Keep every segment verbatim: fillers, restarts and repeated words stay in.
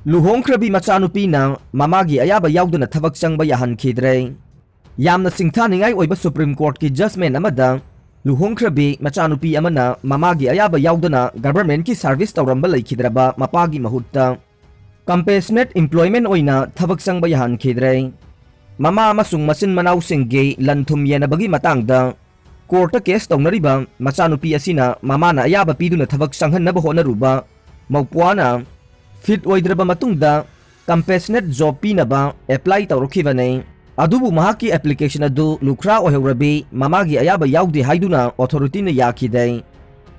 ꯂꯨꯍꯣꯡꯈ꯭ꯔꯕꯤ ꯃꯆꯥꯅꯨꯄꯤꯅ ꯃꯃꯥꯒꯤ ꯑꯌꯥꯕ ꯌꯥꯎꯗꯅ ꯊꯕꯛ ꯆꯪꯕ ꯌꯥꯍꯟꯈꯤꯗ꯭ꯔꯦ꯫ ꯌꯥꯝꯅ ꯁꯤꯡꯊꯥꯅꯤꯡꯉꯥꯏ ꯑꯣꯏꯕ ꯁꯨꯄ꯭ꯔꯤꯝ ꯀꯣꯔꯠꯀꯤ ꯖꯖꯃꯦꯟ ꯑꯃꯗ ꯂꯨꯍꯣꯡꯈ꯭ꯔꯕꯤ ꯃꯆꯥꯅꯨꯄꯤ ꯑꯃꯅ ꯃꯃꯥꯒꯤ ꯑꯌꯥꯕ ꯌꯥꯎꯗꯅ ꯒꯚꯔꯟꯃꯦꯟꯠꯀꯤ ꯁꯔꯚꯤꯁ ꯇꯧꯔꯝꯕ ꯂꯩꯈꯤꯗ꯭ꯔꯕ ꯃꯄꯥꯒꯤ ꯃꯍꯨꯠꯇ ꯀꯝꯄꯦꯁꯅꯦꯠ ꯏꯝꯄ꯭ꯂꯣꯏꯃꯦꯟꯠ ꯑꯣꯏꯅ ꯊꯕꯛ ꯆꯪꯕ ꯌꯥꯍꯟꯈꯤꯗ꯭ꯔꯦ꯫ ꯃꯃꯥ ꯑꯃꯁꯨꯡ ꯃꯆꯤꯟ ꯃꯅꯥꯎꯁꯤꯡꯒꯤ ꯂꯟ ꯊꯨꯝ ꯌꯦꯟꯅꯕꯒꯤ ꯃꯇꯥꯡꯗ ꯀꯣꯔꯠꯇ ꯀꯦꯁ ꯇꯧꯅꯔꯤꯕ ꯃꯆꯥꯅꯨꯄꯤ ꯑꯁꯤꯅ ꯃꯃꯥꯅ ꯑꯌꯥꯕ ꯄꯤꯗꯨꯅ ꯊꯕꯛ ꯆꯪꯍꯟꯅꯕ ꯍꯣꯠꯅꯔꯨꯕ ꯃꯧꯄ꯭ꯋꯥꯅ ꯐꯤꯠ ꯑꯣꯏꯗ꯭ꯔꯕ ꯃꯇꯨꯡꯗ ꯀꯝꯄꯦꯁꯅꯦꯠ ꯖꯣꯕ ꯄꯤꯅꯕ ꯑꯦꯄ꯭ꯂꯥꯏ ꯇꯧꯔꯛꯈꯤꯕꯅꯤ꯫ ꯑꯗꯨꯕꯨ ꯃꯍꯥꯛꯀꯤ ꯑꯦꯄ꯭ꯂꯤꯀꯦꯁꯟ ꯑꯗꯨ ꯂꯨꯈ꯭ꯔꯥ ꯑꯣꯏꯍꯧꯔꯕꯤ ꯃꯃꯥꯒꯤ ꯑꯌꯥꯕ ꯌꯥꯎꯗꯦ ꯍꯥꯏꯗꯨꯅ ꯑꯣꯊꯣꯔꯤꯇꯤꯅ ꯌꯥꯈꯤꯗꯦ꯫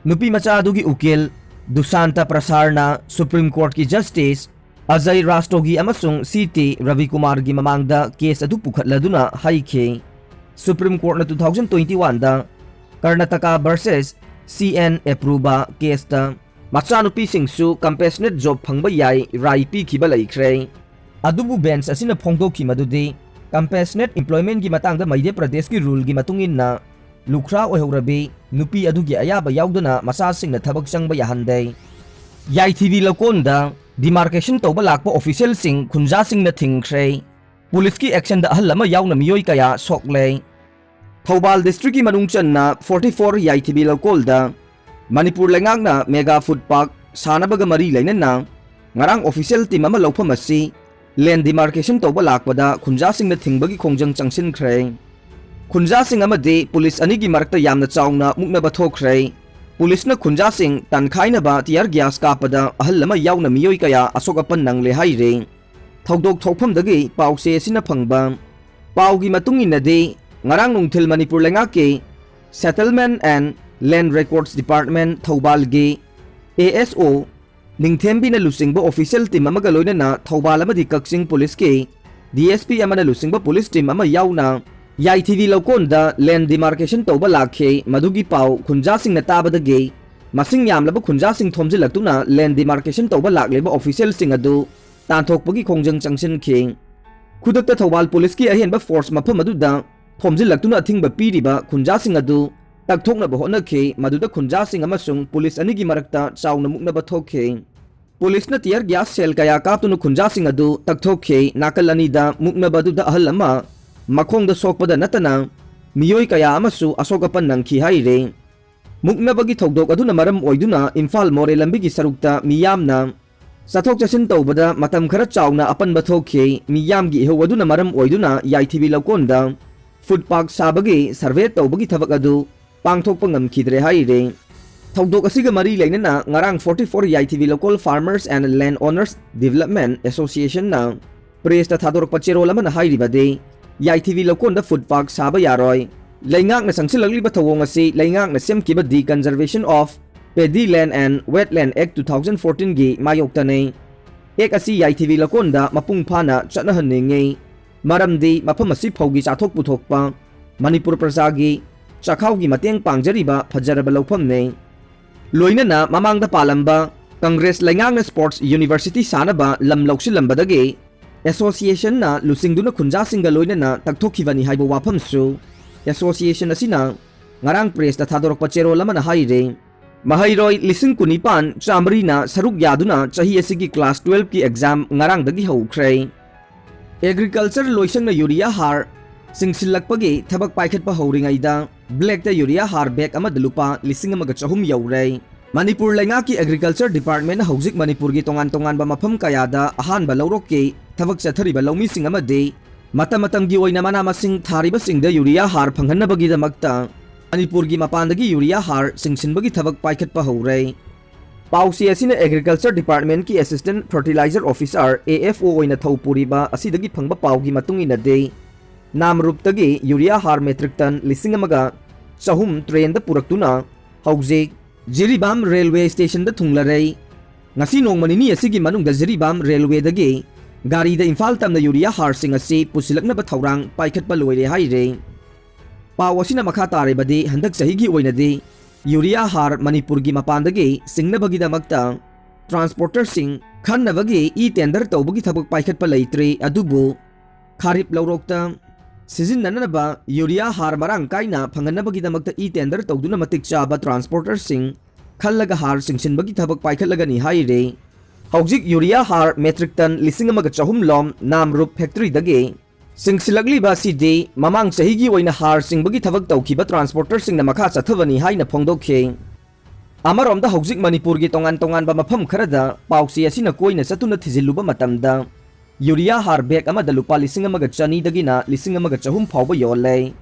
ꯅꯨꯄꯤ ꯃꯆꯥ ꯑꯗꯨꯒꯤ ꯎꯀꯤꯜ ꯗꯨꯁꯥꯟꯇ ꯄ꯭ꯔꯁꯥꯔꯅ ꯁꯨꯄ꯭ꯔꯤꯝ ꯀꯣꯔꯠꯀꯤ ꯖꯁꯇꯤꯁ ꯑꯖꯌ ꯔꯥꯁꯇꯣꯒꯤ ꯑꯃꯁꯨꯡ ꯁꯤ ꯇꯤ ꯔꯕꯤꯀꯨꯃꯥꯔꯒꯤ ꯃꯃꯥꯡꯗ ꯀꯦꯁ ꯑꯗꯨ ꯄꯨꯈꯠꯂꯗꯨꯅ ꯍꯥꯏꯈꯤ, ꯁꯨꯄ꯭ꯔꯤꯝ ꯀꯣꯔꯠꯅ ꯇꯨ ꯊꯥꯎꯖꯟ ꯇ꯭ꯋꯦꯟꯇꯤ ꯋꯥꯟꯗ ꯀꯔꯅꯥꯇꯀꯥ ꯚꯔꯁꯦꯁ ꯁꯤ ꯑꯦꯟ ꯑꯦꯄ꯭ꯔꯨꯕꯥ ꯀꯦꯁꯇ ꯃꯆꯥꯅꯨꯄꯤꯁꯤꯡꯁꯨ ꯀꯝꯄꯦꯁꯅꯦꯠ ꯖꯣꯕ ꯐꯪꯕ ꯌꯥꯏ ꯔꯥꯏ ꯄꯤꯈꯤꯕ ꯂꯩꯈ꯭ꯔꯦ꯫ ꯑꯗꯨꯕꯨ ꯕꯦꯟꯆ ꯑꯁꯤꯅ ꯐꯣꯡꯗꯣꯛꯈꯤ ꯃꯗꯨꯗꯤ ꯀꯝꯄꯦꯁꯅꯦꯠ ꯏꯝꯄ꯭ꯂꯣꯏꯃꯦꯟꯠꯀꯤ ꯃꯇꯥꯡꯗ ꯃꯙ꯭ꯌ ꯄ꯭ꯔꯗꯦꯁꯀꯤ ꯔꯨꯜꯒꯤ ꯃꯇꯨꯡ ꯏꯟꯅ ꯂꯨꯈ꯭ꯔꯥ ꯑꯣꯏꯍꯧꯔꯕꯤ ꯅꯨꯄꯤ ꯑꯗꯨꯒꯤ ꯑꯌꯥꯕ ꯌꯥꯎꯗꯅ ꯃꯆꯥꯁꯤꯡꯅ ꯊꯕꯛ ꯆꯪꯕ ꯌꯥꯍꯟꯗꯦ꯫ ꯌꯥꯏꯊꯤꯕꯤ ꯂꯧꯀꯣꯟꯗ ꯗꯤꯃꯥꯔꯀꯦꯁꯟ ꯇꯧꯕ ꯂꯥꯛꯄ ꯑꯣꯐꯤꯁꯤꯌꯦꯜꯁꯤꯡ ꯈꯨꯟꯖꯥꯁꯤꯡꯅ ꯊꯤꯡꯈ꯭ꯔꯦ꯫ ꯄꯨꯂꯤꯁꯀꯤ ꯑꯦꯛꯁꯟꯗ ꯑꯍꯜ ꯑꯃ ꯌꯥꯎꯅ ꯃꯤꯑꯣꯏ ꯀꯌꯥ ꯁꯣꯛꯂꯦ꯫ ꯊꯧꯕꯥꯜ ꯗꯤꯁꯇ꯭ꯔꯤꯛꯀꯤ ꯃꯅꯨꯡ ꯆꯟꯅ ꯐꯣꯔꯇꯤ ꯐꯣꯔ ꯌꯥꯏꯊꯤꯕꯤ ꯂꯧꯀꯣꯜꯗ ꯃꯅꯤꯄꯨꯔ ꯂꯩꯉꯥꯛꯅ ꯃꯦꯒꯥ ꯐꯨꯗ ꯄꯥꯔꯛ ꯁꯥꯅꯕꯒ ꯃꯔꯤ ꯂꯩꯅꯅ ꯉꯔꯥꯡ ꯑꯣꯐꯤꯁꯤꯌꯦꯜ ꯇꯤꯝ ꯑꯃ ꯂꯧꯐꯝ ꯑꯁꯤ ꯂꯦꯟ ꯗꯤꯃꯥꯔꯀꯦꯁꯟ ꯇꯧꯕ ꯂꯥꯛꯄꯗ ꯈꯨꯟꯖꯥꯁꯤꯡꯅ ꯊꯤꯡꯕꯒꯤ ꯈꯣꯡꯖꯪ ꯆꯪꯁꯤꯟꯈ꯭ꯔꯦ꯫ ꯈꯨꯟꯖꯥꯁꯤꯡ ꯑꯃꯗꯤ ꯄꯨꯂꯤꯁ ꯑꯅꯤꯒꯤ ꯃꯔꯛꯇ ꯌꯥꯝꯅ ꯆꯥꯎꯅ ꯃꯨꯛꯅꯕ ꯊꯣꯛꯈ꯭ꯔꯦ꯫ ꯄꯨꯂꯤꯁꯅ ꯈꯨꯟꯖꯥꯁꯤꯡ ꯇꯥꯟꯈꯥꯏꯅꯕ ꯇꯤꯌꯥꯔ ꯒ꯭ꯌꯥꯁ ꯀꯥꯞꯄꯗ ꯑꯍꯜ ꯑꯃ ꯌꯥꯎꯅ ꯃꯤꯑꯣꯏ ꯀꯌꯥ ꯑꯁꯣꯛ ꯑꯄꯟ ꯅꯪꯂꯦ ꯍꯥꯏꯔꯤ꯫ ꯊꯧꯗꯣꯛ ꯊꯣꯛꯐꯝꯗꯒꯤ ꯄꯥꯎꯆꯦ ꯑꯁꯤꯅ ꯐꯪꯕ ꯄꯥꯎꯒꯤ ꯃꯇꯨꯡ ꯏꯟꯅꯗꯤ, ꯉꯔꯥꯡ ꯅꯨꯡꯊꯤꯜ ꯃꯅꯤꯄꯨꯔ ꯂꯩꯉꯥꯛꯀꯤ Settlement and Land Records Department ꯊꯧꯕꯥꯜꯒꯤ A S ꯑꯣ ꯅꯤꯡꯊꯦꯝꯕꯤꯅ ꯂꯨꯆꯤꯡꯕ ꯑꯣꯐꯤꯁꯤꯌꯦꯜ ꯇꯤꯝ ꯑꯃꯒ ꯂꯣꯏꯅꯅ ꯊꯧꯕꯥꯜ ꯑꯃꯗꯤ ꯀꯛꯆꯤꯡ ꯄꯨꯂꯤꯁꯀꯤ ꯗꯤ ꯑꯦꯁ ꯄꯤ ꯑꯃꯅ ꯂꯨꯆꯤꯡꯕ ꯄꯨꯂꯤꯁ ꯇꯤꯝ ꯑꯃ ꯌꯥꯎꯅ ꯌꯥꯏꯊꯤꯕꯤ ꯂꯧꯀꯣꯟꯗ ꯂꯦꯟ ꯗꯤꯃꯥꯔꯀꯦꯁꯟ ꯇꯧꯕ ꯂꯥꯛꯈꯤ꯫ ꯃꯗꯨꯒꯤ ꯄꯥꯎ ꯈꯨꯟꯖꯥꯁꯤꯡꯅ ꯇꯥꯕꯗꯒꯤ ꯃꯁꯤꯡ ꯌꯥꯝꯂꯕ ꯈꯨꯟꯖꯥꯁꯤꯡ ꯊꯣꯝꯖꯤꯜꯂꯛꯇꯨꯅ ꯂꯦꯟ ꯗꯤꯃꯥꯔꯀꯦꯁꯟ ꯇꯧꯕ ꯂꯥꯛꯂꯤꯕ ꯑꯣꯐꯤꯁꯤꯌꯦꯜꯁꯤꯡ ꯑꯗꯨ ꯇꯥꯟꯊꯣꯛꯄꯒꯤ ꯈꯣꯡꯖꯪ ꯆꯪꯁꯤꯟꯈꯤ꯫ ꯈꯨꯗꯛꯇ ꯊꯧꯕꯥꯜ ꯄꯨꯂꯤꯁꯀꯤ ꯑꯍꯦꯟꯕ ꯐꯣꯔꯁ ꯃꯐꯝ ꯑꯗꯨꯗ ꯊꯣꯝꯖꯤꯜꯂꯛꯇꯨꯅ ꯑꯊꯤꯡꯕ ꯄꯤꯔꯤꯕ ꯈꯨꯟꯖꯥꯁꯤꯡ ꯑꯗꯨ ꯇꯛꯊꯣꯛꯅꯕ ꯍꯣꯠꯅꯈꯤ, ꯃꯗꯨꯗ ꯈꯨꯟꯖꯥꯁꯤꯡ ꯑꯃꯁꯨꯡ ꯄꯨꯂꯤꯁ ꯑꯅꯤꯒꯤ ꯃꯔꯛꯇ ꯆꯥꯎꯅ ꯃꯨꯛꯅꯕ ꯊꯣꯛꯈꯤ꯫ ꯄꯨꯂꯤꯁꯅ tear gas shell ꯀꯌꯥ ꯀꯥꯞꯇꯨꯅ ꯈꯨꯟꯖꯥꯁꯤꯡ ꯑꯗꯨ ꯇꯛꯊꯣꯛꯈꯤ꯫ ꯅꯥꯀꯜ ꯑꯅꯤꯗ ꯃꯨꯛꯅꯕ ꯑꯗꯨꯗ ꯑꯍꯜ ꯑꯃ ꯃꯈꯣꯡꯗ ꯁꯣꯛꯄꯗ ꯅꯠꯇꯅ ꯃꯤꯑꯣꯏ ꯀꯌꯥ ꯑꯃꯁꯨ ꯑꯁꯣꯛ ꯑꯄꯟ ꯅꯪꯈꯤ ꯍꯥꯏꯔꯤ꯫ ꯃꯨꯛꯅꯕꯒꯤ ꯊꯧꯗꯣꯛ ꯑꯗꯨꯅ ꯃꯔꯝ ꯑꯣꯏꯗꯨꯅ ꯏꯝꯐꯥꯜ ꯃꯣꯔꯦ ꯂꯝꯕꯤꯒꯤ ꯁꯔꯨꯛꯇ ꯃꯤꯌꯥꯝꯅ ꯆꯠꯊꯣꯛ ꯆꯠꯁꯤꯟ ꯇꯧꯕꯗ ꯃꯇꯝ ꯈꯔ ꯆꯥꯎꯅ ꯑꯄꯟꯕ ꯊꯣꯛꯈꯤ꯫ ꯃꯤꯌꯥꯝꯒꯤ ꯏꯍꯧ ꯑꯗꯨꯅ ꯃꯔꯝ ꯑꯣꯏꯗꯨꯅ ꯌꯥꯏꯊꯤꯕꯤ ꯂꯧꯀꯣꯟꯗ footpath ꯁꯥꯕꯒꯤ survey ꯇꯧꯕꯒꯤ ꯊꯕꯛ ꯑꯗꯨ ꯄꯥꯡꯊꯣꯛꯄ ꯉꯝꯈꯤꯗ꯭ꯔꯦ ꯍꯥꯏꯔꯤ꯫ ꯊꯧꯗꯣꯛ ꯑꯁꯤꯒ ꯃꯔꯤ ꯂꯩꯅꯅ ꯉꯔꯥꯡ forty four ꯌꯥꯏꯊꯤꯕꯤ ꯂꯧꯀꯣꯜ Farmers and Land Owners Development Associationꯅ pressꯇ ꯊꯥꯗꯣꯔꯛꯄ ꯆꯦꯔꯣꯜ ꯑꯃꯅ ꯍꯥꯏꯔꯤꯕꯗꯤ, ꯌꯥꯏꯊꯤꯕꯤ ꯂꯧꯀꯣꯟꯗ footpath ꯁꯥꯕ ꯌꯥꯔꯣꯏ꯫ ꯂꯩꯉꯥꯛꯅ ꯆꯪꯁꯤꯜꯂꯛꯂꯤꯕ ꯊꯧꯑꯣꯡ ꯑꯁꯤ ꯂꯩꯉꯥꯛꯅ ꯁꯦꯝꯈꯤꯕ Deconservation of Paddy Land and Wetland Act two thousand fourteenꯒꯤ ꯃꯥꯌꯣꯛꯇꯅꯤ꯫ Act ꯑꯁꯤ ꯌꯥꯏꯊꯤꯕꯤ ꯂꯧꯀꯣꯟꯗ ꯃꯄꯨꯡ ꯐꯥꯅ ꯆꯠꯅꯍꯟꯅꯤꯡꯏ꯫ ꯃꯔꯝꯗꯤ ꯃꯐꯝ ꯑꯁꯤ ꯐꯧꯒꯤ ꯆꯥꯊꯣꯛ ꯄꯨꯊꯣꯛꯄ, ꯃꯅꯤꯄꯨꯔ ꯄ꯭ꯔꯖꯥꯒꯤ ꯆꯥꯛꯈꯥꯎꯒꯤ ꯃꯇꯦꯡ ꯄꯥꯡꯖꯔꯤꯕ ꯐꯖꯔꯕ ꯂꯧꯐꯝꯅꯤ꯫ ꯂꯣꯏꯅꯅ ꯃꯃꯥꯡꯗ ꯄꯥꯜꯂꯝꯕ ꯀꯪꯒ꯭ꯔꯦꯁ ꯂꯩꯉꯥꯛꯅ sports university ꯁꯥꯅꯕ ꯂꯝ ꯂꯧꯁꯤꯜꯂꯝꯕꯗꯒꯤ associationꯅ ꯂꯨꯆꯤꯡꯗꯨꯅ ꯈꯨꯟꯖꯥꯁꯤꯡꯒ ꯂꯣꯏꯅꯅ ꯇꯛꯊꯣꯛꯈꯤꯕꯅꯤ ꯍꯥꯏꯕ ꯋꯥꯐꯝꯁꯨ association ꯑꯁꯤꯅ ꯉꯔꯥꯡ pressꯇ ꯊꯥꯗꯣꯔꯛꯄ ꯆꯦꯔꯣꯜ ꯑꯃꯅ ꯍꯥꯏꯔꯤ꯫ ꯃꯍꯩꯔꯣꯏ ꯂꯤꯁꯤꯡ ꯀꯨꯟꯅꯤꯄꯥꯟ ꯆꯥꯃꯔꯤꯅ ꯁꯔꯨꯛ ꯌꯥꯗꯨꯅ ꯆꯍꯤ ꯑꯁꯤꯒꯤ class twelveꯀꯤ exam ꯉꯔꯥꯡꯗꯒꯤ ꯍꯧꯈ꯭ꯔꯦ꯫ Agriculture ꯂꯣꯏꯁꯪꯅ urea ꯍꯥꯔ ꯆꯤꯡꯁꯤꯜꯂꯛꯄꯒꯤ ꯊꯕꯛ ꯄꯥꯏꯈꯠꯄ ꯍꯧꯔꯤꯉꯩꯗ blackꯇ urea ꯍꯥꯔ bag ꯑꯃꯗ ꯂꯨꯄꯥ ꯂꯤꯁꯤꯡ ꯑꯃꯒ ꯆꯍꯨꯝ ꯌꯧꯔꯦ꯫ ꯃꯅꯤꯄꯨꯔ ꯂꯩꯉꯥꯛꯀꯤ Agriculture Departmentꯅ ꯍꯧꯖꯤꯛ ꯃꯅꯤꯄꯨꯔꯒꯤ ꯇꯣꯉꯥꯟ ꯇꯣꯉꯥꯟꯕ ꯃꯐꯝ ꯀꯌꯥꯗ ꯑꯍꯥꯟꯕ ꯂꯧꯔꯣꯛꯀꯤ ꯊꯕꯛ ꯆꯠꯊꯔꯤꯕ ꯂꯧꯃꯤꯁꯤꯡ ꯑꯃꯗꯤ ꯃꯇꯝ ꯃꯇꯝꯒꯤ ꯑꯣꯏꯅ ꯃꯅꯥ ꯃꯁꯤꯡ ꯊꯥꯔꯤꯕꯁꯤꯡꯗ urea ꯍꯥꯔ ꯐꯪꯍꯟꯅꯕꯒꯤꯗꯃꯛꯇ ꯃꯅꯤꯄꯨꯔꯒꯤ ꯃꯄꯥꯟꯗꯒꯤ urea ꯍꯥꯔ ꯆꯤꯡꯁꯤꯟꯕꯒꯤ ꯊꯕꯛ ꯄꯥꯏꯈꯠꯄ ꯍꯧꯔꯦ꯫ ꯄꯥꯎꯆꯦ ꯑꯁꯤꯅ Agriculture Departmentꯀꯤ Assistant Fertilizer Officer, AFO ꯑꯣꯏꯅ ꯊꯧ ꯄꯨꯔꯤꯕ ꯑꯁꯤꯗꯒꯤ ꯐꯪꯕ ꯄꯥꯎꯒꯤ ꯃꯇꯨꯡ ꯏꯟꯅꯗꯤ, ꯅꯥꯝꯔꯨꯞꯇꯒꯤ urea ꯍꯥꯔ metric ton ꯂꯤꯁꯤꯡ ꯑꯃꯒ ꯆꯍꯨꯝ trainꯗ ꯄꯨꯔꯛꯇꯨꯅ ꯍꯧꯖꯤꯛ ꯖꯤꯔꯤꯕꯥꯝ railway stationꯗ ꯊꯨꯡꯂꯔꯦ꯫ ꯉꯁꯤ ꯅꯣꯡꯃ ꯅꯤꯅꯤ ꯑꯁꯤꯒꯤ ꯃꯅꯨꯡꯗ ꯖꯤꯔꯤꯕꯥꯝ railwayꯗꯒꯤ ꯒꯥꯔꯤꯗ ꯏꯝꯐꯥꯜ ꯇꯝꯅ urea ꯍꯥꯔꯁꯤꯡ ꯑꯁꯤ ꯄꯨꯁꯤꯜꯂꯛꯅꯕ ꯊꯧꯔꯥꯡ ꯄꯥꯏꯈꯠꯄ ꯂꯣꯏꯔꯦ ꯍꯥꯏꯔꯦ꯫ ꯄꯥꯎ ꯑꯁꯤꯅ ꯃꯈꯥ ꯇꯥꯔꯤꯕꯗꯤ, ꯍꯟꯗꯛ ꯆꯍꯤꯒꯤ ꯑꯣꯏꯅꯗꯤ urea ꯍꯥꯔ ꯃꯅꯤꯄꯨꯔꯒꯤ ꯃꯄꯥꯟꯗꯒꯤ ꯆꯤꯡꯅꯕꯒꯤꯗꯃꯛꯇ transporterꯁꯤꯡ ꯈꯟꯅꯕꯒꯤ e-tender ꯇꯧꯕꯒꯤ ꯊꯕꯛ ꯄꯥꯏꯈꯠꯄ ꯂꯩꯇ꯭ꯔꯤ, ꯑꯗꯨꯕꯨ ꯈꯥꯔꯤꯞ ꯂꯧꯔꯣꯛꯇ ꯁꯤꯖꯤꯟꯅꯅꯕ urea ꯍꯥꯔ ꯃꯔꯥꯡ ꯀꯥꯏꯅ ꯐꯪꯍꯟꯅꯕꯒꯤꯗꯃꯛꯇ e-tender ꯇꯧꯗꯨꯅ ꯃꯇꯤꯛ ꯆꯥꯕ transporterꯁꯤꯡ ꯈꯜꯂꯒ ꯍꯥꯔ ꯆꯤꯡꯁꯤꯟꯕꯒꯤ ꯊꯕꯛ ꯄꯥꯏꯈꯠꯂꯒꯅꯤ ꯍꯥꯏꯔꯤ꯫ ꯍꯧꯖꯤꯛ ꯌꯨꯔꯤꯌꯥ ꯍꯥꯔ metric ton ꯂꯤꯁꯤꯡ ꯑꯃꯒ ꯆꯍꯨꯝ ꯂꯣꯝ ꯅꯥꯝꯔꯨꯞ factoryꯗꯒꯤ ꯆꯤꯡꯁꯤꯜꯂꯛꯂꯤꯕ ꯑꯁꯤꯗꯤ ꯃꯃꯥꯡ ꯆꯍꯤꯒꯤ ꯑꯣꯏꯅ ꯍꯥꯔ ꯆꯤꯡꯕꯒꯤ ꯊꯕꯛ ꯇꯧꯈꯤꯕ transporterꯁꯤꯡꯅ ꯃꯈꯥ ꯆꯠꯊꯕꯅꯤ ꯍꯥꯏꯅ ꯐꯣꯡꯗꯣꯛꯈꯤ꯫ ꯑꯃꯔꯣꯝꯗ ꯍꯧꯖꯤꯛ ꯃꯅꯤꯄꯨꯔꯒꯤ ꯇꯣꯉꯥꯟ ꯇꯣꯉꯥꯟꯕ ꯃꯐꯝ ꯈꯔꯗ ꯄꯥꯎꯆꯦ ꯑꯁꯤꯅ ꯀꯣꯏꯅ ꯆꯠꯇꯨꯅ ꯊꯤꯖꯤꯜꯂꯨꯕ ꯃꯇꯝꯗ ꯌꯨꯔꯤꯌꯥ ꯍꯥꯔ bag ꯑꯃꯗ ꯂꯨꯄꯥ ꯂꯤꯁꯤꯡ ꯑꯃꯒ ꯆꯅꯤꯗꯒꯤꯅ ꯂꯤꯁꯤꯡ ꯑꯃꯒ ꯆꯍꯨꯝ ꯐꯥꯎꯕ ꯌꯣꯜꯂꯦ꯫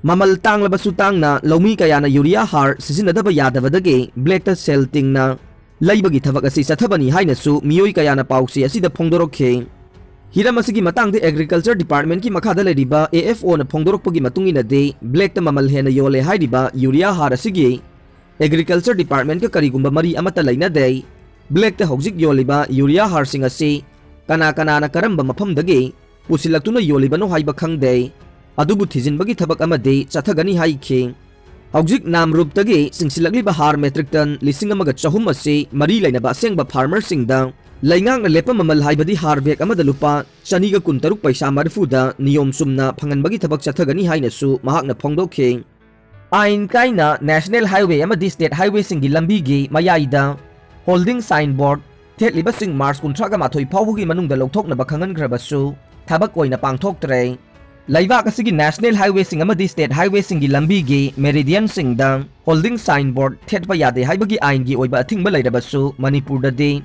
ꯃꯃꯜ ꯇꯥꯡꯂꯕꯁꯨ ꯇꯥꯡꯅ ꯂꯧꯃꯤ ꯀꯌꯥꯅ ꯌꯨꯔꯤꯌꯥ ꯍꯥꯔ ꯁꯤꯖꯤꯟꯅꯗꯕ ꯌꯥꯗꯕꯗꯒꯤ blackꯇ ꯁꯦꯜ ꯇꯤꯡꯅ ꯂꯩꯕꯒꯤ ꯊꯕꯛ ꯑꯁꯤ ꯆꯠꯊꯕꯅꯤ ꯍꯥꯏꯅꯁꯨ ꯃꯤꯑꯣꯏ ꯀꯌꯥꯅ ꯄꯥꯎꯆꯦ ꯑꯁꯤꯗ ꯐꯣꯡꯗꯣꯔꯛꯈꯤ꯫ ꯍꯤꯔꯝ ꯑꯁꯤꯒꯤ ꯃꯇꯥꯡꯗ Agriculture Departmentꯀꯤ ꯃꯈꯥꯗ ꯂꯩꯔꯤꯕ AFOꯅ ꯐꯣꯡꯗꯣꯔꯛꯄꯒꯤ ꯃꯇꯨꯡ ꯏꯟꯅꯗꯤ, blackꯇ ꯃꯃꯜ ꯍꯦꯟꯅ ꯌꯣꯜꯂꯦ ꯍꯥꯏꯔꯤꯕ ꯌꯨꯔꯤꯌꯥ ꯍꯥꯔ ꯑꯁꯤꯒꯤ Agriculture Departmentꯀ ꯀꯔꯤꯒꯨꯝꯕ ꯃꯔꯤ ꯑꯃꯠꯇ ꯂꯩꯅꯗꯦ꯫ Blackꯇ ꯍꯧꯖꯤꯛ ꯌꯣꯜꯂꯤꯕ ꯌꯨꯔꯤꯌꯥ ꯍꯥꯔꯁꯤꯡ ꯑꯁꯤ ꯀꯅꯥ ꯀꯅꯥꯅ ꯀꯔꯝꯕ ꯃꯐꯝꯗꯒꯤ ꯄꯨꯁꯤꯜꯂꯛꯇꯨꯅ ꯌꯣꯜꯂꯤꯕꯅꯣ ꯍꯥꯏꯕ ꯈꯪꯗꯦ꯫ ꯑꯗꯨꯕꯨ ꯊꯤꯖꯤꯟꯕꯒꯤ ꯊꯕꯛ ꯑꯃꯗꯤ ꯆꯠꯊꯒꯅꯤ ꯍꯥꯏꯈꯤ꯫ ꯍꯧꯖꯤꯛ ꯅꯥꯝꯔꯨꯞꯇꯒꯤ ꯆꯤꯡꯁꯤꯜꯂꯛꯂꯤꯕ ꯍꯥꯔ metric ton ꯂꯤꯁꯤꯡ ꯑꯃꯒ ꯆꯍꯨꯝ ꯑꯁꯤ ꯃꯔꯤ ꯂꯩꯅꯕ ꯑꯁꯦꯡꯕ farmerꯁꯤꯡꯗ ꯂꯩꯉꯥꯛꯅ ꯂꯦꯞꯄ ꯃꯃꯜ ꯍꯥꯏꯕꯗꯤ ꯍꯥꯔ bag ꯑꯃꯗ ꯂꯨꯄꯥ ꯆꯅꯤꯒ ꯀꯨꯟꯇꯔꯨꯛ ꯄꯩꯁꯥ ꯃꯔꯤꯐꯨꯗ ꯅꯤꯌꯣꯝ ꯆꯨꯝꯅ ꯐꯪꯍꯟꯕꯒꯤ ꯊꯕꯛ ꯆꯠꯊꯒꯅꯤ ꯍꯥꯏꯅꯁꯨ ꯃꯍꯥꯛꯅ ꯐꯣꯡꯗꯣꯛꯈꯤ꯫ ꯑꯥꯏꯟ ꯀꯥꯏꯅ National Highway ꯑꯃꯗꯤ State Highwayꯁꯤꯡꯒꯤ ꯂꯝꯕꯤꯒꯤ ꯃꯌꯥꯏꯗ holding signboard ꯊꯦꯠꯂꯤꯕꯁꯤꯡ March ꯀꯨꯟꯊ꯭ꯔꯥꯒ ꯃꯥꯊꯣꯏ ꯐꯥꯎꯕꯒꯤ ꯃꯅꯨꯡꯗ ꯂꯧꯊꯣꯛꯅꯕ ꯈꯪꯍꯟꯈ꯭ꯔꯕꯁꯨ ꯊꯕꯛ ꯑꯣꯏꯅ ꯄꯥꯡꯊꯣꯛꯇ꯭ꯔꯦ꯫ ꯂꯩꯕꯥꯛ ꯑꯁꯤꯒꯤ National Highwayꯁꯤꯡ ꯑꯃꯗꯤ State Highwayꯁꯤꯡꯒꯤ ꯂꯝꯕꯤꯒꯤ meridianꯁꯤꯡꯗ holding signboard ꯊꯦꯠꯄ ꯌꯥꯗꯦ ꯍꯥꯏꯕꯒꯤ ꯑꯥꯏꯟꯒꯤ ꯑꯣꯏꯕ ꯑꯊꯤꯡꯕ ꯂꯩꯔꯕꯁꯨ ꯃꯅꯤꯄꯨꯔꯗꯗꯤ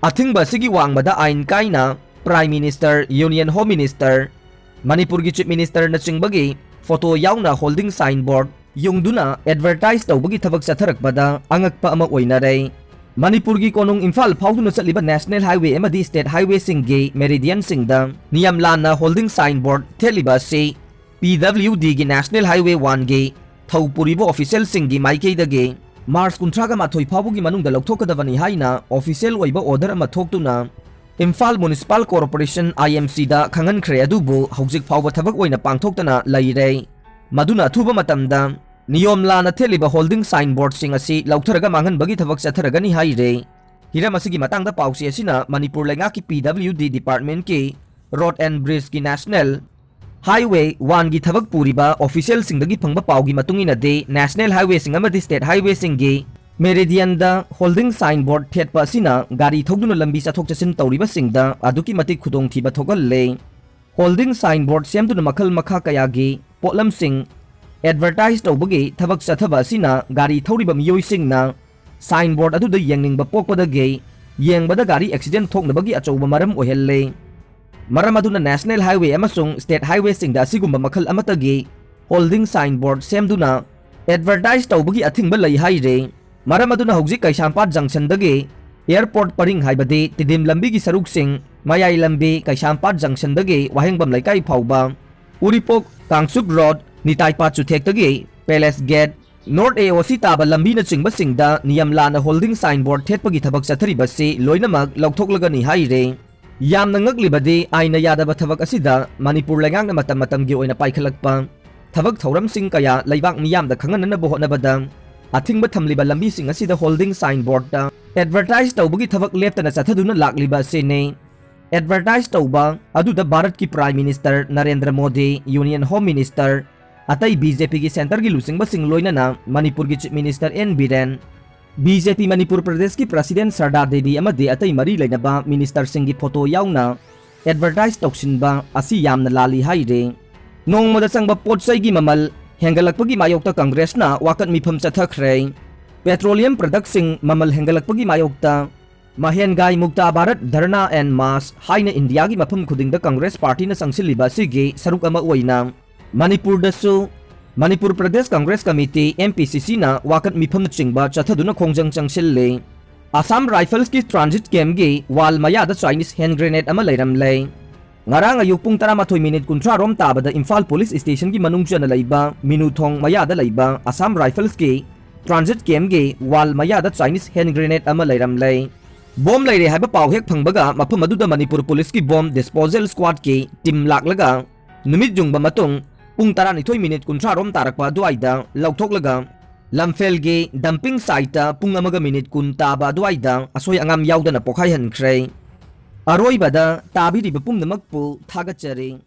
ꯑꯊꯤꯡꯕ ꯑꯁꯤꯒꯤ ꯋꯥꯡꯃꯗ ꯑꯥꯏꯟ ꯀꯥꯏꯅ Prime Minister, Union Home Minister, ꯃꯅꯤꯄꯨꯔꯒꯤ Chief Ministerꯅꯆꯤꯡꯕꯒꯤ photo ꯌꯥꯎꯅ holding signboard ꯌꯨꯡꯗꯨꯅ advertise ꯇꯧꯕꯒꯤ ꯊꯕꯛ ꯆꯠꯊꯔꯛꯄꯗ ꯑꯉꯛꯄ ꯑꯃ ꯑꯣꯏꯅꯔꯦ꯫ ꯃꯅꯤꯄꯨꯔꯒꯤ ꯀꯣꯅꯨꯡ ꯏꯝꯐꯥꯜ ꯐꯥꯎꯗꯨꯅ ꯆꯠꯂꯤꯕ National Highway ꯑꯃꯗꯤ State Highwayꯁꯤꯡꯒꯤ meridianꯁꯤꯡꯗ ꯅꯤꯌꯝ ꯂꯥꯟꯅ holding signboard ꯊꯦꯠꯂꯤꯕ ꯑꯁꯤ PWDꯒꯤ National Highway oneꯒꯤ ꯊꯧ ꯄꯨꯔꯤꯕ officialꯁꯤꯡꯒꯤ ꯃꯥꯏꯀꯩꯗꯒꯤ March ꯀꯨꯟꯊ꯭ꯔꯥꯒ ꯃꯥꯊꯣꯏ ꯐꯥꯎꯕꯒꯤ ꯃꯅꯨꯡꯗ ꯂꯧꯊꯣꯛꯀꯗꯕꯅꯤ ꯍꯥꯏꯅ official ꯑꯣꯏꯕ order ꯑꯃ ꯊꯣꯛꯇꯨꯅ ꯏꯝꯐꯥꯜ Municipal Corporation, IMCꯗ ꯈꯪꯍꯟꯈ꯭ꯔꯦ, ꯑꯗꯨꯕꯨ ꯍꯧꯖꯤꯛ ꯐꯥꯎꯕ ꯊꯕꯛ ꯑꯣꯏꯅ ꯄꯥꯡꯊꯣꯛꯇꯅ ꯂꯩꯔꯦ꯫ ꯃꯗꯨꯅ ꯑꯊꯨꯕ ꯃꯇꯝꯗ ꯅꯤꯌꯣꯝ ꯂꯥꯟꯅ ꯊꯦꯠꯂꯤꯕ holding signboardꯁꯤꯡ ꯑꯁꯤ ꯂꯧꯊꯔꯒ ꯃꯥꯡꯍꯟꯕꯒꯤ ꯊꯕꯛ ꯆꯠꯊꯔꯒꯅꯤ ꯍꯥꯏꯔꯦ꯫ ꯍꯤꯔꯝ ꯑꯁꯤꯒꯤ ꯃꯇꯥꯡꯗ ꯄꯥꯎꯆꯦ ꯑꯁꯤꯅ ꯃꯅꯤꯄꯨꯔ ꯂꯩꯉꯥꯛꯀꯤ PWD departmentꯀꯤ Road and Bridgeꯀꯤ National Highway oneꯒꯤ ꯊꯕꯛ ꯄꯨꯔꯤꯕ officialꯁꯤꯡꯗꯒꯤ ꯐꯪꯕ ꯄꯥꯎꯒꯤ ꯃꯇꯨꯡ ꯏꯟꯅꯗꯤ, National Highwayꯁꯤꯡ ꯑꯃꯗꯤ State Highwayꯁꯤꯡꯒꯤ ꯃꯦꯔꯤꯗꯤꯌꯟꯗ ꯍꯣꯜꯗꯤꯡ ꯁꯥꯏꯟ ꯕꯣꯔꯗ ꯊꯦꯠꯄ ꯑꯁꯤꯅ ꯒꯥꯔꯤ ꯊꯧꯗꯨꯅ ꯂꯝꯕꯤ ꯆꯠꯊꯣꯛ ꯆꯠꯁꯤꯟ ꯇꯧꯔꯤꯕꯁꯤꯡꯗ ꯑꯗꯨꯛꯀꯤ ꯃꯇꯤꯛ ꯈꯨꯗꯣꯡꯊꯤꯕ ꯊꯣꯛꯍꯜꯂꯦ꯫ ꯍꯣꯜꯗꯤꯡ ꯁꯥꯏꯟ ꯕꯣꯔꯗ ꯁꯦꯝꯗꯨꯅ ꯃꯈꯜ ꯃꯈꯥ ꯀꯌꯥꯒꯤ ꯄꯣꯠꯂꯝꯁꯤꯡ ꯑꯦꯗꯚꯔꯇꯥꯏꯖ ꯇꯧꯕꯒꯤ ꯊꯕꯛ ꯆꯠꯊꯕ ꯑꯁꯤꯅ ꯒꯥꯔꯤ ꯊꯧꯔꯤꯕ ꯃꯤꯑꯣꯏꯁꯤꯡꯅ ꯁꯥꯏꯟ ꯕꯣꯔꯗ ꯑꯗꯨꯗ ꯌꯦꯡꯅꯤꯡꯕ ꯄꯣꯛꯄꯗꯒꯤ ꯌꯦꯡꯕꯗ ꯒꯥꯔꯤ ꯑꯦꯛꯁꯤꯗꯦꯟ ꯊꯣꯛꯅꯕꯒꯤ ꯑꯆꯧꯕ ꯃꯔꯝ ꯑꯣꯏꯍꯜꯂꯦ꯫ ꯃꯔꯝ ꯑꯗꯨꯅ ꯅꯦꯁꯅꯦꯜ ꯍꯥꯏꯋꯦ ꯑꯃꯁꯨꯡ ꯁ꯭ꯇꯦꯠ ꯍꯥꯏꯋꯦꯁꯤꯡꯗ ꯑꯁꯤꯒꯨꯝꯕ ꯃꯈꯜ ꯑꯃꯠꯇꯒꯤ ꯍꯣꯜꯗꯤꯡ ꯁꯥꯏꯟ ꯕꯣꯔꯗ ꯁꯦꯝꯗꯨꯅ ꯑꯦꯗꯚꯔꯇꯥꯏꯖ ꯇꯧꯕꯒꯤ ꯑꯊꯤꯡꯕ ꯂꯩ ꯍꯥꯏꯔꯦ꯫ ꯃꯔꯝ ꯑꯗꯨꯅ ꯍꯧꯖꯤꯛ ꯀꯩꯁꯥꯝꯄꯥꯠ ꯖꯪꯁꯟꯗꯒꯤ ꯑꯦꯌꯔꯄꯣꯔꯠ ꯄꯔꯤꯡ ꯍꯥꯏꯕꯗꯤ ꯇꯤꯗꯤꯝ ꯂꯝꯕꯤꯒꯤ ꯁꯔꯨꯛꯁꯤꯡ, ꯃꯌꯥꯏ ꯂꯝꯕꯤ, ꯀꯩꯁꯥꯝꯄꯥꯠ ꯖꯪꯁꯟꯗꯒꯤ ꯋꯥꯍꯦꯡꯕꯝ ꯂꯩꯀꯥꯏ ꯐꯥꯎꯕ, ꯎꯔꯤꯄꯣꯛ, Kangchup road, ꯅꯤꯇꯥꯏꯄꯥꯠ ꯆꯨꯊꯦꯛꯇꯒꯤ palace get, north ꯑꯦ ꯑꯣ ꯁꯤ ꯇꯥꯕ ꯂꯝꯕꯤꯅꯆꯤꯡꯕꯁꯤꯡꯗ ꯅꯤꯌꯝ ꯂꯥꯟꯅ ꯍꯣꯜꯗꯤꯡ ꯁꯥꯏꯟ ꯕꯣꯔꯗ ꯊꯦꯠꯄꯒꯤ ꯊꯕꯛ ꯆꯠꯊꯔꯤꯕꯁꯤ ꯂꯣꯏꯅꯃꯛ ꯂꯧꯊꯣꯛꯂꯒꯅꯤ ꯍꯥꯏꯔꯦ꯫ ꯌꯥꯝꯅ ꯉꯛꯂꯤꯕꯗꯤ ꯑꯥꯏꯟꯅ ꯌꯥꯗꯕ ꯊꯕꯛ ꯑꯁꯤꯗ ꯃꯅꯤꯄꯨꯔ ꯂꯩꯉꯥꯛꯅ ꯃꯇꯝ ꯃꯇꯝꯒꯤ ꯑꯣꯏꯅ ꯄꯥꯏꯈꯠꯂꯛꯄ ꯊꯕꯛ ꯊꯧꯔꯝꯁꯤꯡ ꯀꯌꯥ ꯂꯩꯕꯥꯛ ꯃꯤꯌꯥꯝꯗ ꯈꯪꯍꯟꯅꯅꯕ ꯍꯣꯠꯅꯕꯗ ꯑꯊꯤꯡꯕ ꯊꯝꯂꯤꯕ ꯂꯝꯕꯤꯁꯤꯡ ꯑꯁꯤꯗ ꯍꯣꯜꯗꯤꯡ ꯁꯥꯏꯟ ꯕꯣꯔꯗꯇ ꯑꯦꯗꯚꯔꯇꯥꯏꯖ ꯇꯧꯕꯒꯤ ꯊꯕꯛ ꯂꯦꯞꯇꯅ ꯆꯠꯊꯗꯨꯅ ꯂꯥꯛꯂꯤꯕ ꯑꯁꯤꯅꯤ꯫ ꯑꯦꯗꯚꯔꯇꯥꯏꯖ ꯇꯧꯕ ꯑꯗꯨꯗ ꯚꯥꯔꯠꯀꯤ prime minister Narendra Modi, union home minister, ꯑꯇꯩ ꯕꯤ ꯖꯦ ꯄꯤꯒꯤ ꯁꯦꯟꯇꯔꯒꯤ ꯂꯨꯆꯤꯡꯕꯁꯤꯡ ꯂꯣꯏꯅꯅ ꯃꯅꯤꯄꯨꯔꯒꯤ chief minister N Biren, B J P Manipur ꯄ꯭ꯔꯗꯦꯁꯀꯤ ꯄ꯭ꯔꯁꯤꯗꯦꯟ ꯁꯔꯗꯥ ꯗꯦꯕꯤ ꯑꯃꯗꯤ ꯑꯇꯩ ꯃꯔꯤ ꯂꯩꯅꯕ ꯃꯤꯅꯤꯁꯇꯔꯁꯤꯡꯒꯤ ꯐꯣꯇꯣ ꯌꯥꯎꯅ ꯑꯦꯗꯚꯔꯇꯥꯏꯖ ꯇꯧꯁꯤꯟꯕ ꯑꯁꯤ ꯌꯥꯝꯅ ꯂꯥꯜꯂꯤ ꯍꯥꯏꯔꯦ꯫ ꯅꯣꯡꯃꯗ ꯆꯪꯕ ꯄꯣꯠ ꯆꯩꯒꯤ ꯃꯃꯜ ꯍꯦꯟꯒꯠꯂꯛꯄꯒꯤ ꯃꯥꯌꯣꯛꯇ ꯀꯪꯒ꯭ꯔꯦꯁꯅ ꯋꯥꯀꯠ ꯃꯤꯐꯝ ꯆꯠꯊꯈ꯭ꯔꯦ꯫ ꯄꯦꯇ꯭ꯔꯣꯂꯤꯌꯝ ꯄ꯭ꯔꯗꯛꯁꯤꯡ ꯃꯃꯜ ꯍꯦꯟꯒꯠꯂꯛꯄꯒꯤ ꯃꯥꯌꯣꯛꯇ ꯃꯍꯦꯟꯒꯥꯏ ꯃꯨꯛꯇꯥ ꯚꯥꯔꯠ ꯙꯔꯅꯥ ꯑꯦꯟ ꯃꯥꯔꯆ ꯍꯥꯏꯅ ꯏꯟꯗꯤꯌꯥꯒꯤ ꯃꯐꯝ ꯈꯨꯗꯤꯡꯗ ꯀꯪꯒ꯭ꯔꯦꯁ ꯄꯥꯔꯇꯤꯅ ꯆꯪꯁꯤꯜꯂꯤꯕ ꯑꯁꯤꯒꯤ ꯁꯔꯨꯛ ꯑꯃ ꯑꯣꯏꯅ ꯃꯅꯤꯄꯨꯔꯗꯁꯨ Manipur Pradesh Congress committee, M P ꯁꯤ ꯁꯤꯅ ꯋꯥꯀꯠ ꯃꯤꯐꯝꯅꯆꯤꯡꯕ ꯆꯠꯊꯗꯨꯅ ꯈꯣꯡꯖꯪ ꯆꯪꯁꯤꯜꯂꯤ꯫ ꯑꯁꯥꯝ ꯔꯥꯏꯐꯜꯁꯀꯤ ꯇ꯭ꯔꯥꯟꯖꯤꯠ ꯀꯦꯝꯞꯒꯤ ꯋꯥꯜ ꯃꯌꯥꯗ ꯆꯥꯏꯅꯤꯁ ꯍꯦꯟ ꯒ꯭ꯔꯦꯅꯦꯗ ꯑꯃ ꯂꯩꯔꯝꯂꯦ꯫ ꯉꯔꯥꯡ ꯑꯌꯨꯛ ꯄꯨꯡ ꯇꯔꯥꯃꯥꯊꯣꯏ ꯃꯤꯅꯤꯠ ꯀꯨꯟꯊ꯭ꯔꯥ ꯔꯣꯝ ꯇꯥꯕꯗ ꯏꯝꯐꯥꯜ ꯄꯨꯂꯤꯁ ꯁ꯭ꯇꯦꯁꯟꯒꯤ ꯃꯅꯨꯡ ꯆꯟꯅ ꯂꯩꯕ ꯃꯤꯅꯨꯊꯣꯡ ꯃꯌꯥꯗ ꯂꯩꯕ ꯑꯁꯥꯝ ꯔꯥꯏꯐꯜꯁꯀꯤ ꯇ꯭ꯔꯥꯟꯖꯤꯠ ꯀꯦꯝꯞꯒꯤ ꯋꯥꯜ ꯃꯌꯥꯗ ꯆꯥꯏꯅꯤꯁ ꯍꯦꯟ ꯒ꯭ꯔꯦꯅꯦꯗ ꯑꯃ ꯂꯩꯔꯝꯂꯦ꯫ ꯕꯣꯝ ꯂꯩꯔꯦ ꯍꯥꯏꯕ ꯄꯥꯎ ꯍꯦꯛ ꯐꯪꯕꯒ ꯃꯐꯝ ꯑꯗꯨꯗ ꯃꯅꯤꯄꯨꯔ ꯄꯨꯂꯤꯁꯀꯤ ꯕꯣꯝ ꯗꯤꯁꯄꯣꯖꯦꯜ ꯁ꯭ꯀ꯭ꯋꯥꯗꯀꯤ ꯇꯤꯝ ꯂꯥꯛꯂꯒ ꯅꯨꯃꯤꯠ ꯌꯨꯡꯕ ꯃꯇꯨꯡ ꯄꯨꯡ ꯇꯔꯥꯅꯤꯊꯣꯏ ꯃꯤꯅꯤꯠ ꯀꯨꯟꯊ꯭ꯔꯥ ꯔꯣꯝ ꯇꯥꯔꯛꯄ ꯑꯗꯨꯋꯥꯏꯗ ꯂꯧꯊꯣꯛꯂꯒ ꯂꯝꯐꯦꯜꯒꯤ ꯗꯝꯄꯤꯡ ꯁꯥꯏꯠꯇ ꯄꯨꯡ ꯑꯃꯒ ꯃꯤꯅꯤꯠ ꯀꯨꯟ ꯇꯥꯕ ꯑꯗꯨꯋꯥꯏꯗ ꯑꯁꯣꯏ ꯑꯉꯥꯝ ꯌꯥꯎꯗꯅ ꯄꯣꯈꯥꯏꯍꯟꯈ꯭ꯔꯦ꯫ ꯑꯔꯣꯏꯕꯗ ꯇꯥꯕꯤꯔꯤꯕ ꯄꯨꯝꯅꯃꯛꯄꯨ ꯊꯥꯒꯠꯆꯔꯤ꯫